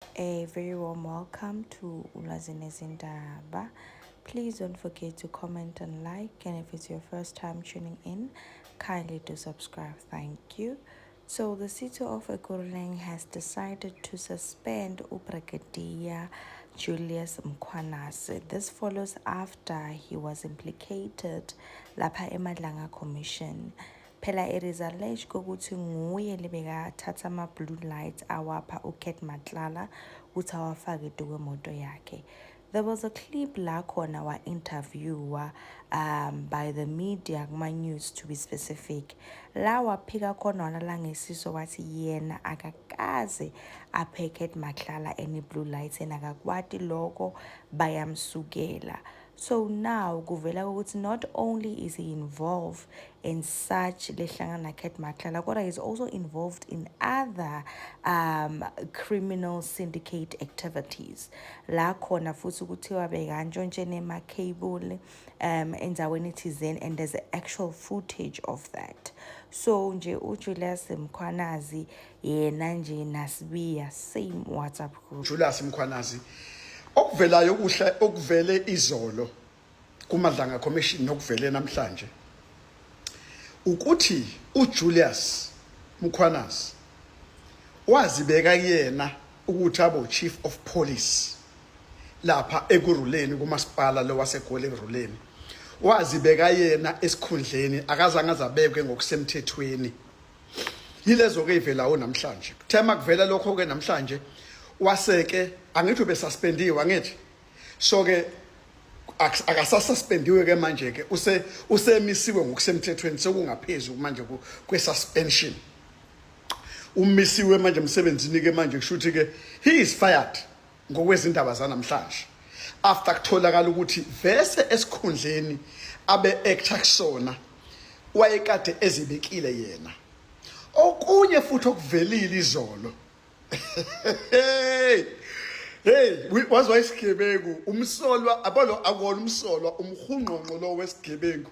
A very warm welcome to Ulwazi Nezindaba. Please don't forget to comment and like, and if it's your first time tuning in, kindly do subscribe. Thank you. So the city of Ekurhuleni has decided to suspend uBrigadier Julius Mkhwanazi. This follows after he was implicated lapha eMadlanga Commission. Phela it is alleged ukuthi nguye lebekathatha ama-blue lights awapha uCat Matlala ukuthi awafake kwemoto yakhe. There was a clip la khona wa-interviewer by the media, kuma-news to be specific, la waphika khona walala ngesiso, wathi yena akakaze aphe Cat Matlala any blue lights and akakwati loko, bayamsukela. So now kuvela ukuthi not only is he involved in such lehlangana Cat Matlala, kodwa he's also involved in other criminal syndicate activities, la khona futhi kuthiwa bekantshontshe nema-cable endzaweni thizeni, and there's actual footage of that. So nje uJulius Mkhwanazi yena nje nasibiya same WhatsApp group. Julius Mkhwanazi, okuvelayo kuhle okuvele izolo kuMadlanga Commission nokuvele namhlanje ukuthi uJulius Mkhwanazi wazibeka kuyena ukuthi abo chief of police lapha Ekurhuleni, kumasipala lo waseGoli Ekurhuleni. Wazibeka yena esikhundleni, akazange azabekwe ngokusemthethweni. Yilezo ke ivelawo namhlanje. Kuthema kuvela lokho ke namhlanje, waseke angithi ubesuspendiwe, angithi so ke akasasuspendiwe ke manje ke, usemisiwe ngokusemthethweni, sekungaphezulu manje kwe suspension. Umisiwe manje emsebenzini ke manje, kusho ukuthi ke he is fired ngokwezindaba zanamhlanje, after kutholakala ukuthi vese esikhundleni abe actor kusona wayekade ezibekile yena. Okunye futhi okuvelile izolo, hey hey, wazwa isigebengu umsolwa abalo, akona umsolwa, umhungqonqo lo wesigebengu.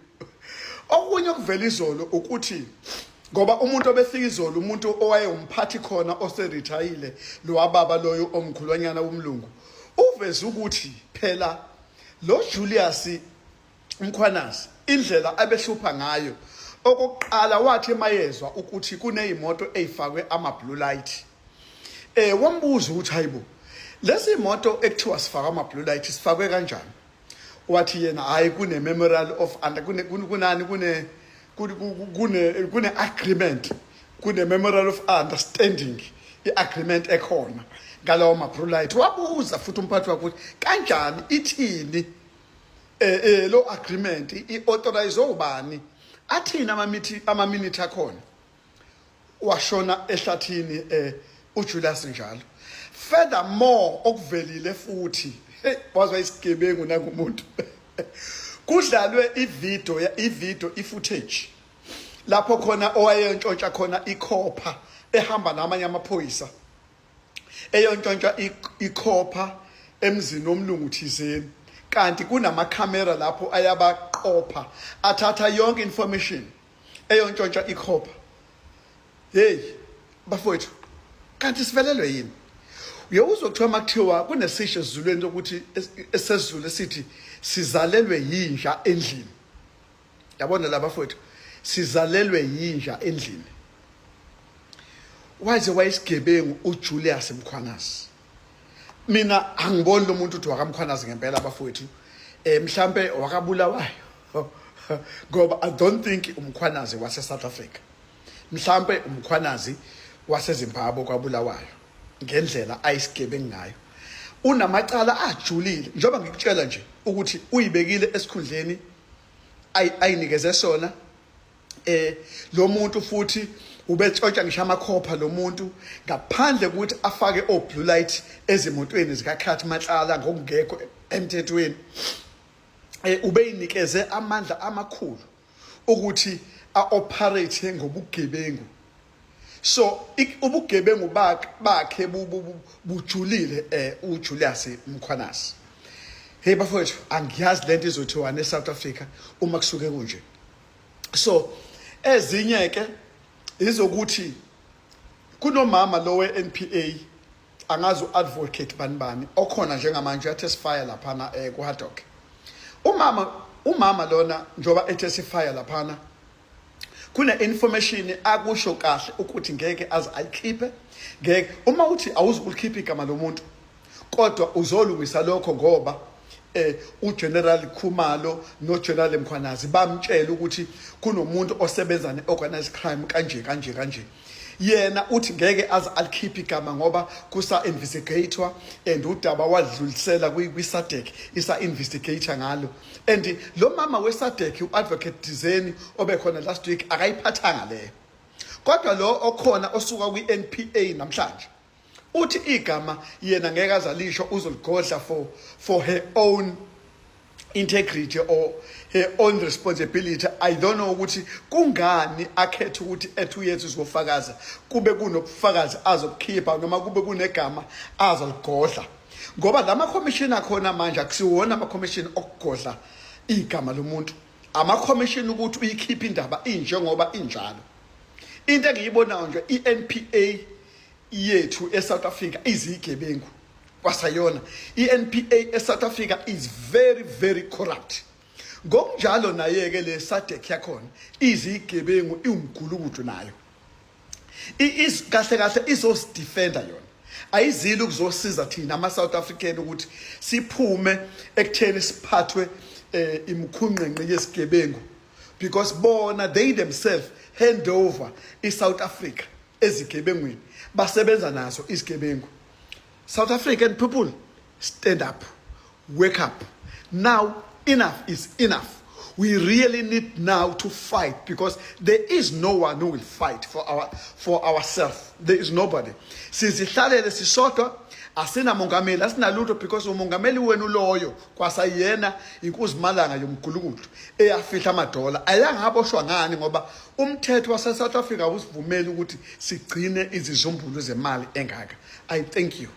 Okunye okuvela izolo ukuthi ngoba umuntu obefika izolo, umuntu owayewumphathi khona oserithayile, lo wababa loyo omkhulwanyana womlungu, uveza ukuthi phela lo Julius Mkhwanazi indlela abehlupha ngayo, okokuqala wathi mayezwa ukuthi kunezimoto ezifakwe ama blue light, wambuza ukuthi, "Hayibo, lezi moto ekuthiwa sifakwe ama blue light sifakwe kanjani?" Wathi yena, "Hayi, kune memorial of under kune kunani kune agreement, kune memorial of understanding, i-agreement ekhona ngalawo ma blue light." Wabuza futhi umphathi wakhe ukuthi kanjani, ithini lo agreement, i-authorize ubani, athini ama minute akhona. Washona ehlathini uJulius njalo. Furthermore, okuvelile futhi, hey, wazwa isigebengu nangumuntu, kudlalwe ivideo, ifootage lapho khona owayentshontsha khona ikhopha ehamba namanye amaphoyisa, eyontshontsha ikhopha emzini womlungu thizeni, kanti kunamakhamera lapho ayabaqopha, athatha yonke information eyontshontsha ikhopha. Hey bafowethu, kanti sivelelwe yini? Uyawuzwa kuthiwa makuthiwa kunesisho esizulweni sokuthi esezulu esithi sizalelwe yinja endlini. Yabona la bafowethu, sizalelwe yinja endlini. Waze wayisigebengu uJulius Mkhwanazi. Mina angiboni lo muntu uthi wakaMkhwanazi ngempela bafowethu, mhlambe wakabulawayo, ngoba I don't think uMkhwanazi wase South Africa, mhlambe uMkhwanazi waseZimbabwe kwabulawayo, ngendlela ayisigebengu ngayo. Unamacala ajulile, njengoba ngikutshela nje ukuthi uyibekile esikhundleni ayinikeze sona. Lo muntu futhi ubetshontsha ngisho amakhopha lo muntu ngaphandle ukuthi afake o blue light ezimotweni zikaCat Matlala ngokungekho emthethweni. Ubeyinikeze amandla amakhulu ukuthi a-operate ngobugebengu. So ubugebengu bakhe bujulile uJulius Mkhwanazi. Hey bafowethu, angiyazi lento izothiwa eSouth Africa uma kusuke kunje. So ezinye ke izokuthi kunomama lo we-NPA. Angazi u-advocate bani bani okhona njengamanje uyatestifya laphana ku-Haddock. Umama lona njengoba etestifya laphana, kune information akusho kahle ukuthi ngeke aze ayikhiphe. Ngeke uma uthi awuzukulikhipha igama lomuntu, kodwa uzolungisa lokho ngoba uGeneral Khumalo noGeneral Mkhwanazi bamtshela ukuthi kunomuntu osebenza neorganized crime kanje kanje kanje. Yena uthi ngeke aze alikhiphe igama ngoba kusa investigator and udaba wadlulisela kwi-SADC, isa investigator ngalo. And lo mama we-SADC, u-Advocate Dizeni obekhona last week, akayiphathanga leyo. Kodwa lo okhona osuka kwi-NPA namhlanje uthi igama yena ngeke azalisho, uzoligodla for her own integrity or her own responsibility. I don't know ukuthi kungani akhethe ukuthi ethi uyethu uzofakaza kube kunobufakazi azobukhipha noma kube kunegama azoligodla, ngoba lama commission akhona manje akusiwona ama commission okugodla igama lomuntu, ama commission ukuthi uyikhipha indaba injengoba injalo. Into engiyibonayo nje, iNPA yethu eSouth Africa izigebengu kwasayona. iNPA eSouth Africa is very very corrupt. Ngokunjalo naye ke le SADC yakhona izigebengu, iwumgulukudu nayo. Is kahle kahle izosidefenda yona, ayizili ukuzosiza thina ama South African ukuthi siphume ekutheni siphathwe imkhunqenqe yesigebengu, because bona they themselves hand over iSouth Africa ezigebengwini, basebenza nazo izigebengu. South African people, stand up, wake up now. Enough is enough. We really need now to fight because there is no one who will fight for ourselves. There is nobody. Sizihlalele sisodwa, asinamongameli, asinalutho, because umongameli wenu loyo kwasayena inkuzimalanga yomgulukudu eyafihla amadola ayangaboshwa ngani, ngoba umthetho wase South Africa awusivumeli ukuthi sigcine izizumbulu zemali engaka. I thank you.